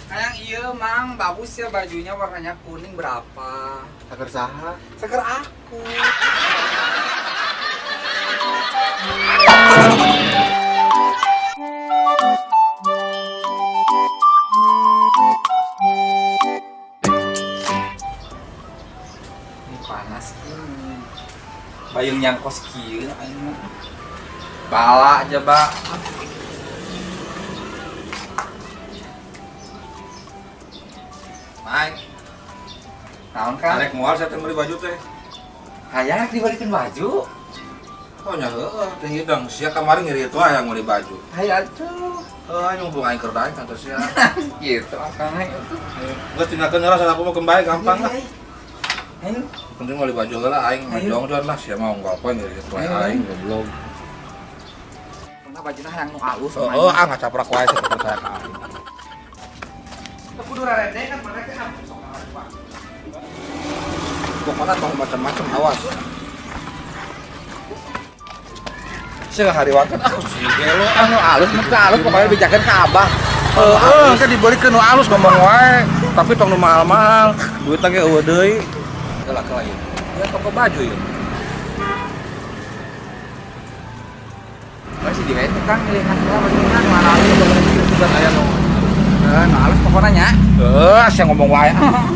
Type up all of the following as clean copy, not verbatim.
Hayang iya Mang, bagus ya bajunya warnanya kuning berapa? Saker saha? Seger aku. Ini panas ini. Bayung yang kos kieu aing mah. Bala aja, Pak. Mai, Naon kan? arek moal saya teh meuli baju teh. Hayang dibalikin baju. Oh nya heueuh, teh hidang sia kamari ngiri itu hayang meuli baju. Hayang tuh. Heuh, nyumpung aing keur daek kantor sia. Gitu akang itu. Geus tinggalkeun heula aku mau kembali gampang lah. Ayo. Penting meuli baju heula aing Ayo. ngajongjon lah sia mah unggal poe ngiri itu Ayo. aing goblok. Pernah bajunya hayang nu alus. Heeh, ah ngacaprak wae sia percaya ka aing. Kudu rarede kan mana teh sok Pak. Pokoknya tong macam-macam awas. Sia hariwakeun aku sih gelo ah. Anu alus mah teu alus pokoknya bejakeun ka Abah. Heeh, kan dibelikeun nu alus ngomong wae, tapi tong nu mahal-mahal. Duitna ge eueuh deui. Heula heula ieu. Ya toko baju ieu. Masih di wae tukang milihan heula bajunya nu alus Sugan aya nu. Heeh, nu alus pokoknya nya. Heuh, sia ngomong wae ah.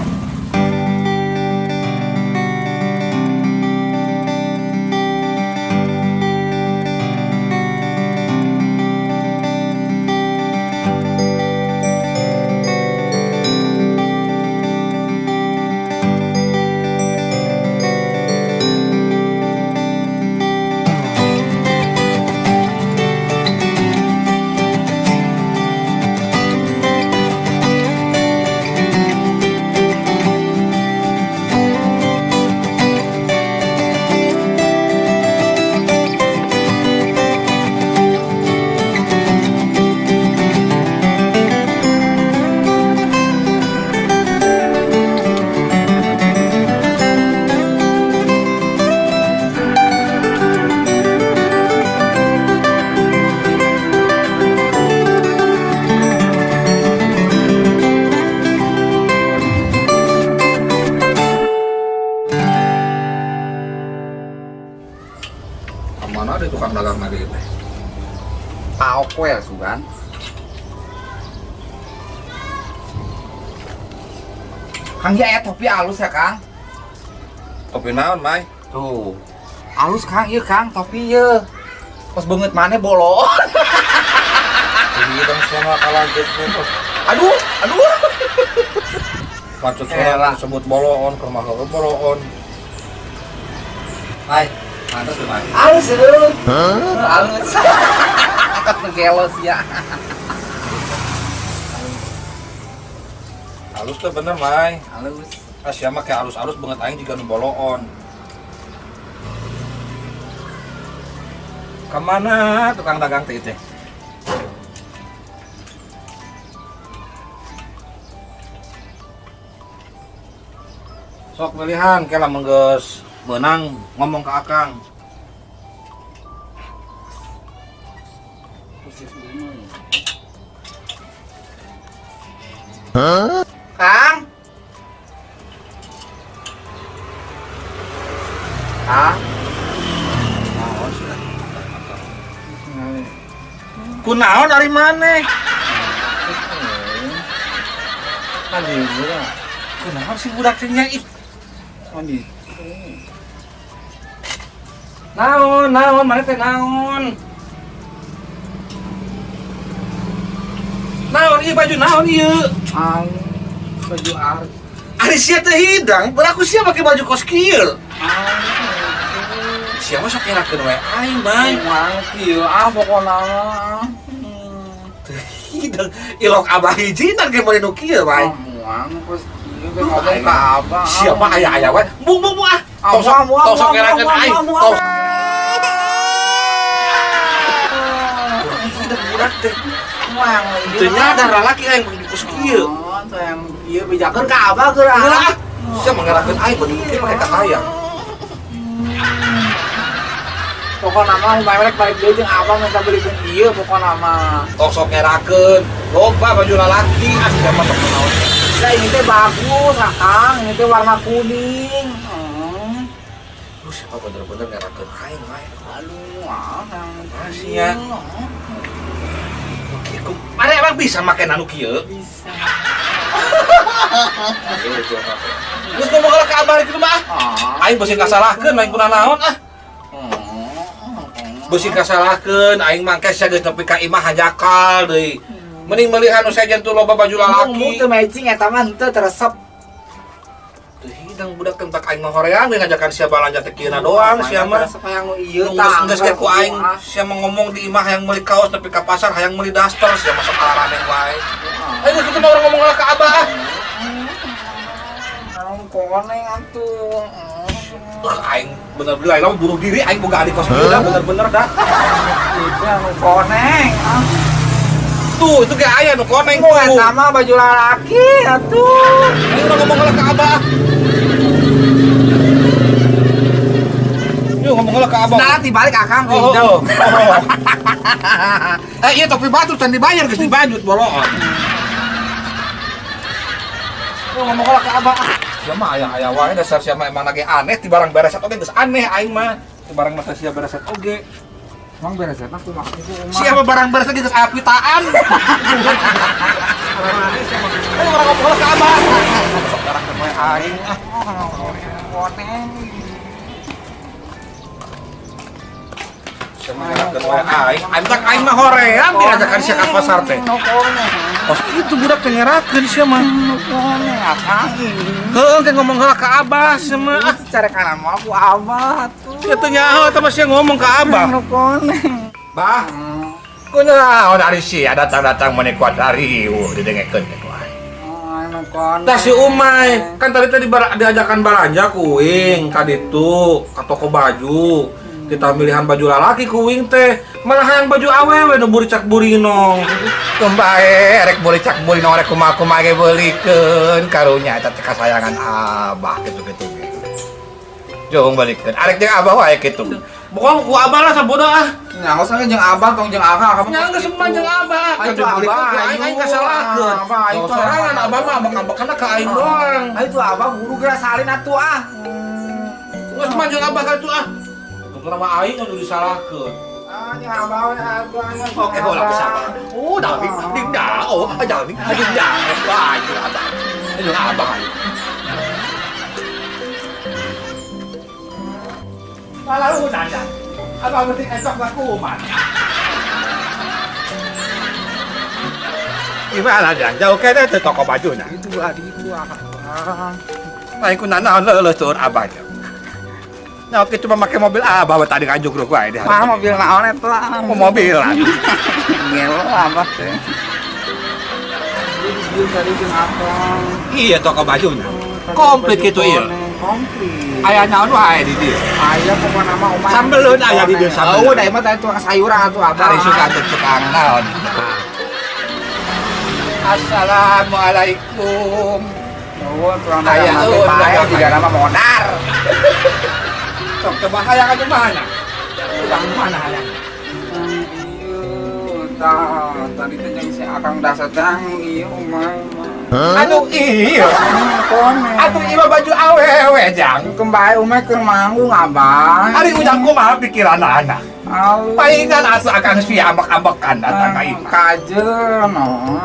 Kamana ada tukang dagang lagi teh? Paok we sugan. Kang ya aya topi alus ya Kang. Topi naon, Mai? Tuh. Alus Kang ieu Kang topi ieu. Kos beungeut maneh bolon. Jadi dong sama kalanjut terus. Aduh, aduh. Maksud saya sebut boloon, ke rumah heueuh boloon. Mai, pantes tuh, Mai. Alus euy. Alus. Akak gelos ya. Halus tuh bener, Mai. Alus. Ah, sia mah kayak alus-alus banget aing juga nu boloon. Kemana tukang dagang teh teh? Sok pilihan, kela menggeus menang ngomong ke akang. Kang. Kang. Kunaon dari mana? Mandi budak. Kunaon si budak teh nya ih. Mandi. Naon, naon, mana teh naon? Naon ieu baju naon ieu? Ang baju art. Ari sia teh hidang, beraku sia make baju kos kieu. Sia mah sok ngerakeun wae aing, Mai. Mang kieu ah pokona mah. Teu hidang, ilok abah hijinan ge meuli nu kieu, Mai. Muang kos kieu ge ngomong ka abah. Siapa aya-aya wae? Bung bung bung ah. Tong sok tong sok ngerakeun aing. Tong hidang budak teh. Muang. Teu nyadar lalaki aing baju kos kieu. Oh, teh yang kieu bejakeun ka abah geura. Heula ah. Sia mah ngerakeun aing baju kieu make ka hayang. Pokokna mah Umay rek balik deui jeung Abah minta belikeun ieu pokokna mah. Tong sok ngerakeun. Loba baju lalaki ah sia mah sok naon. Nah, ini teh bagus, Akang. Ini teh warna kuning. Siapa bener-bener ngerakeun aing wae. Aduh, ah, Masih ya. Mare emang bisa make anu kieu? Bisa. Terus ngomong lah ke abah kitu mah. Ah. Aing beusi kasalahkeun aing kuna naon ah. Beusi kasalahkeun aing mangke sia geus nepi ka imah hajakal deui. Mending meuli anu sejen tuh loba baju Lalaki. lalaki. Teu matching eta mah henteu teresep. Teu hidang budak tempat aing mah hoream we ngajakan sia balanja teh kieuna doang sia mah. Teresep hayang nu ieu Geus geus ge ku aing sia mah ngomong di imah hayang meuli kaos nepi ka pasar hayang meuli daster sia masuk kalarane wae. Aing geus kitu mah urang ngomong lah ka abah ah. Naon koneng atuh. Aing bener-bener aing bunuh diri aing boga adik kos kieu dah bener-bener dah. Itu anu koneng. Ah. Tuh, itu kayak aya nu koneng Mau tuh. eta mah baju lalaki atuh. Aing urang ngomong lah ka abah. Yuk ngomong lah ke abah. Nah, dibalik Akang Oh, hidung. oh, oh. Iya topi batu can dibayar geus dibajut boloon. Yuk ngomong lah ke abah. Sia mah aya-aya wae dasar sia mah emang lagi aneh ti barang beres oge geus aneh aing mah. Ti barang mah sia beres oge. Emang beres eta kumaha kitu umah. Sia mah barang beres geus aya pitaan. Ayo urang ngomong lah ke abah. Sok darah ke aing ah. Koneng. Aing, antak aing mah hoream diajakan sia ka pasar teh. Nu koneng. Oh, itu budak teh ngerakeun sia mah. Nu koneng Akang. Heuh, teh ngomong heula ka abah sia mah. Ah, Secara kanan mah aku abah tuh. sia teh nyaho eta mah sia ngomong ka abah. Nu koneng. Bah, kunaon ari sia datang-datang meni kuat riuh didengekeun teh ku aing. Nu koneng. Tah si Umay, kan tadi tadi diajakan balanja ku uing ka ditu ka toko baju. Kita milihan baju lalaki ku uing teh, malah hayang baju awewe nu buricak burinong. Tumbae rek buricak burinong rek kumaha-kumaha ge beulikeun karunya eta teh kasayangan abah kitu-kitu ge. Jung balikeun, arek jeung abah wae kitu. Pokoknya ku abah lah sabodo ah. Nya geus jeung abah tong jeung akang, akang. Nya geus mah jeung abah. Ayo tuh abah, Aing aing kasalahkeun. Abah, ayo tuh Sorangan abah mah ambek-ambekanna ka aing doang. Ayo tuh abah buru geura salin atuh ah. Geus mah jeung abah ka itu ah. Tuh nama aing anu disalahkeun. Ah, nya abah we atuh anya. Oke, bola besar. Oh, dawing, ding da, oh, dawing, ding da. Wah, itu abah. Itu abah. Lalu nanya, abah mesti esok laku kuman. Gimana jang? Jauh kayaknya itu toko bajunya. Itu adi itu akang. Nah, aku nana leuleus tur abahnya. Nah, oke cuma pakai mobil abah tadi ngajuk ruk wae di Mah mobil naon eta? Mau mobilan. Ngelo abah teh. Ieu tadi jeung akang. Iya toko bajunya. Komplit gitu iya. Komplit. Aya naon wae di dieu. Aya pokona mah omah. Sambeleun aya di dieu sambeleun. Oh, da mah tadi tukang sayuran atuh abah. Ari suka atuh tukang naon. Assalamualaikum. Oh, tukang Aya dagang eueun bae dagang di dalam mah modar. Sok coba hayang atuh mana? Tukang mana hayang? Ieu tah tadi teh jeung si Akang dasadang ieu omah. Anu iya. Koneng. Atuh ieu mah baju awewe jang. Kembae umeh keur manggung abah. Ari ujang kumaha pikiran anak. Alus. Palingan asa akang sia ambek-ambekan datang ka imah. Kajeun no.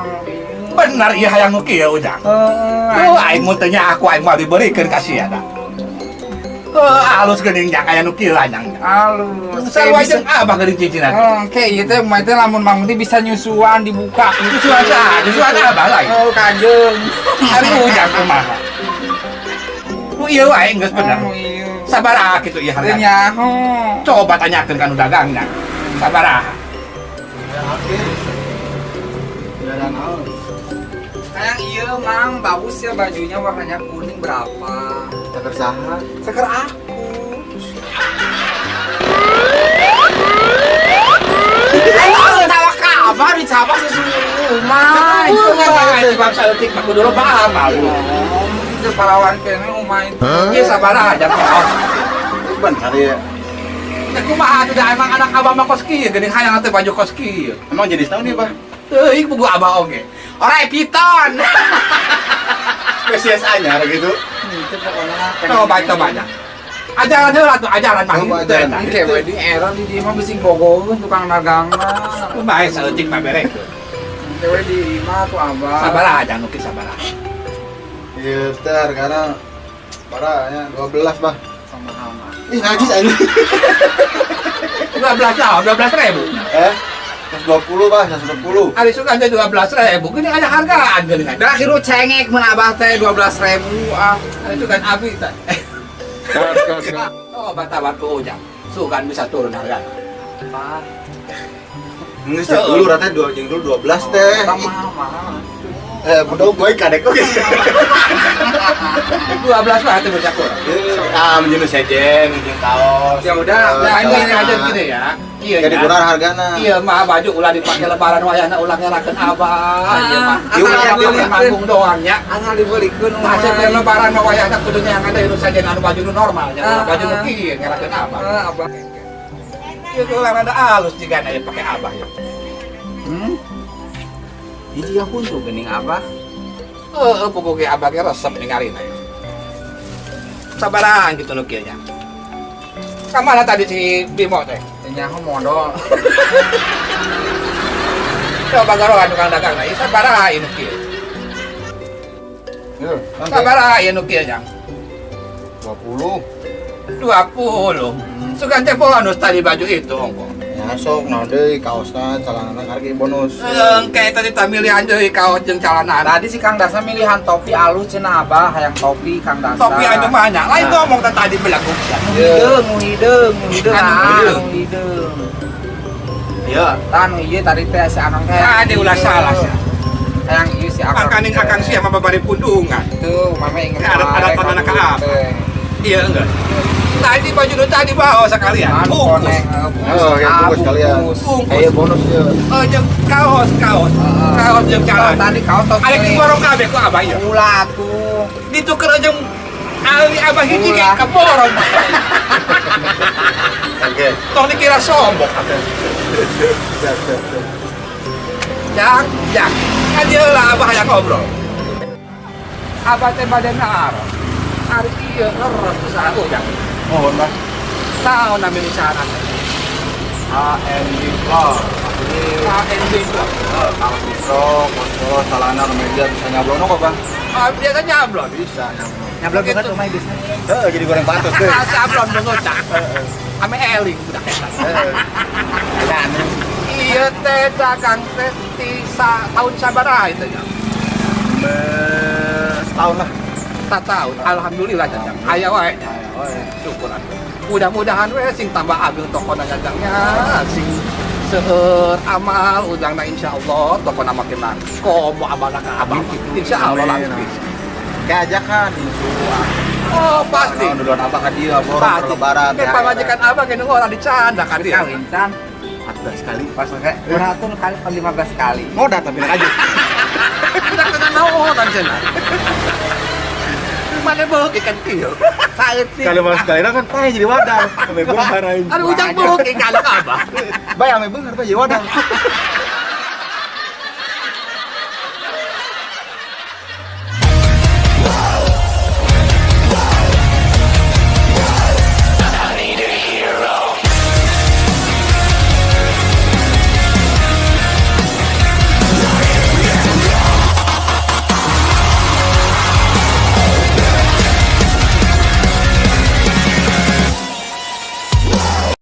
Bener ieu hayang nu kieu ujang. Heeh. Tuh aing mun teu nya aku aing moal dibeurikeun ka sia da. Heuh, alus geuning jang aya nu kieu anyang. Alus. Sarua jeung abah geuning cicinan. Oke, ieu teh umeh teh lamun manggung teh bisa nyusuan dibuka. Nyusuan saha? Nyusuan abah lain. Oh, kajeun. Ari ujang kumaha? Nu ieu wae geus bener. Oh, ieu. Sabaraha kitu ieu Teu hargana? nyaho. Coba tanyakeun ka nu dagangna. Sabaraha? Kayak iya, Mang, bagus ya bajunya warnanya kuning berapa? Seker saha? Seker aku. Ayo, sama kabar di cabang susu umai. Itu nggak bangsa eutik mah kudu loba amal. Itu parawan kene umai itu. Ieu sabaraha jam? Benar ya. Teh kumaha atuh da emang anak abah mah kos kieu geuning hayang teh baju kos kieu. Emang jenis naon nih, Bah? Teuing puguh abah oge. Orai piton. Spesies anyar gitu. Itu pokoknya Coba coba aja. Ajaran heula tuh, ajaran mah Coba gitu ajaran. eta. Engke we di era di dieu mah bisi bogoheun tukang dagangna. Kumaha saeutik mah berek. Engke we di imah tuh abah. Sabar aja nuki sabar. Iya, teh hargana parahnya 12, Bah. Sama-sama. Ih, najis anjing. 12 lah, 12 ribu. Eh? 120, Bah, 120. Ari suka aja 12 ribu, gini ada hargaan gini kan. Dah hirup cengek mun abah teh 12.000 ah. Ari suka abi teh. Oh, batawar ku ujang. Sugan bisa turun harga. Pak. Geus dulu rata dua jeung dulu 12 teh. Eta mahal-mahal. Eh, bodoh gue kadek oke. 12 lah itu bisa kurang. Ah, menjenuh sejen, jeung kaos. Ya udah, Eh, Nah, ini celana. aja gini ya. Iya, Jadi ya. kurang hargana. Iya mah baju ulah dipakai lebaran wayahna ulah ngerakeun abah. Iya mah. Iya, ulah Asal dibeli. manggung doang ya. Asal dibelikeun Nah, hasil lebaran mah wayahna kudu yang ada itu saja anu baju nu normal nya, ulah baju nu Ah. kieu ngerakeun abah. Ah, abah. Iya ulah rada alus jigana ya pakai abah ya. Hiji ya huntu geuning abah. Heeh, puguh ge abah ge resep ningalina ya. Sabaran gitu nu kieu nya. Kamana tadi si Bimo teh? Teu nyaho modal. Coba garohan tukang dagang nah, sabaraha ieu nu kieu? Iya, oke. Sabaraha ieu nu kieu nya? 20. 20. Sugan teh bonus tadi baju itu ongko. Ya sok naon deui kaosna, celanana karek bonus. Engke tadi tamilihan deui kaos jeung celana. Tadi si Kang Dasa milihan topi alus cenah abah, hayang topi Kang Dasa. Topi anu mana? Lain Nah. ngomong teh tadi belagu. Nu hideung, nu hideung, nu hideung, Anu ah, hideung. nu hideung. Iya. Tah nu ieu tadi teh si Akang teh. Tadi ulah salah sih. Hayang ieu si Akang. Makaning akang sia mah babari pundungan. Tuh, mama inget Adat-adat wae anak ka apa? teh. Iya enggak? Tadi baju nu tadi bawa sekalian. Anu Bungkus. koneng, bungkus. Oh, oke, Ah, bungkus sekalian. bungkus. Bungkus. Kayak bonus ya. Oh, jeung kaos, kaos. Heeh. Kaos jeung celana. Tadi kaos tos. Ada di borong kabeh ku abah ieu. Ulah tuh. Dituker jeung ali abah hiji ge Ulah. keborong. Oke. Tong dikira sombong atuh. Siap, siap, siap. Jang, jang. Kan dia lah abah yang ngobrol. Abah teh bade naros. Ari ieu leres usaha ujang. Mohon, Bah. Naon nami usahana teh? HND Floor. Ini HND Floor. kaos bistro, kaos polos, celana, kemeja bisa nyablon kok, Bang? Ah, biasa nyablon. Bisa nyablon. Nyablon banget rumah bisnis. Heeh, jadi goreng patus deh. Ah, sablon beungeut tah. Ame eling budak eta. Heeh. Iya teh dagang teh ti tahun sabaraha itu ya? Setahun lah. Tak tahun. Alhamdulillah jajang. Aya wae. Syukur atuh. Mudah-mudahan we sing tambah ageng tokona jajangnya, sing seueur amal ujangna insyaallah tokona makin laris. Komo amalna ka abah. Insyaallah laris. Kayak ajakan insu. Oh, pasti. Duluan abah ka dieu borong Pasti. lebaran. Kayak pamajikan abah ge orang dicanda kan dia. Kawin can. 14 kali. Pas kayak 200 kali 15 kali. Ngodat tapi aja. Udah kena naon cenah. Mana beuh ikan kieu. Saeutik. Kali mas sekali kan pae jadi wadah. Ame beunghar aing. Aduh ujang beuh ikan abah. Bae ame beunghar bae jadi wadah.